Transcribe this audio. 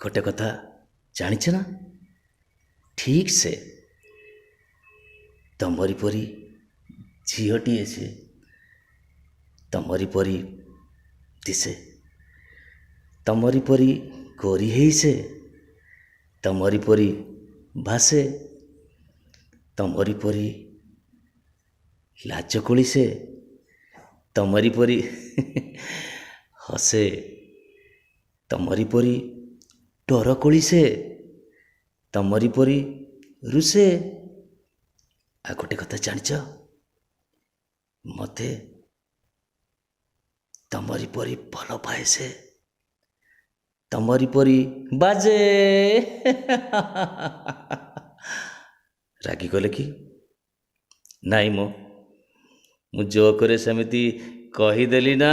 ଗୋଟେ କଥା ଜାଣିଛ ନା, ଠିକ୍ ସେ ତମରି ପରି ଝିଅଟିଏ ସେ, ତମରି ପରି ଦିଶେ, ତମରି ପରି ଗୋରି ହେଇ ସେ, ତମରି ପରି ଭାସେ, ତମରି ପରି ଲାଜକୁଳି ସେ, ତମରି ପରି ହସେ, ତମରି ପରି ଡରକୁଳି ସେ, ତମରି ପରି ରୁଷେ। ଆଉ ଗୋଟେ କଥା ଜାଣିଛ, ମୋତେ ତମରି ପରି ଭଲ ପାଏ ସେ, ତମରି ପରି ବାଜେ। ରାଗିଗଲେ କି? ନାଇଁ ମ, ମୁଁ ଜୋକରେ ସେମିତି କହିଦେଲି ନା।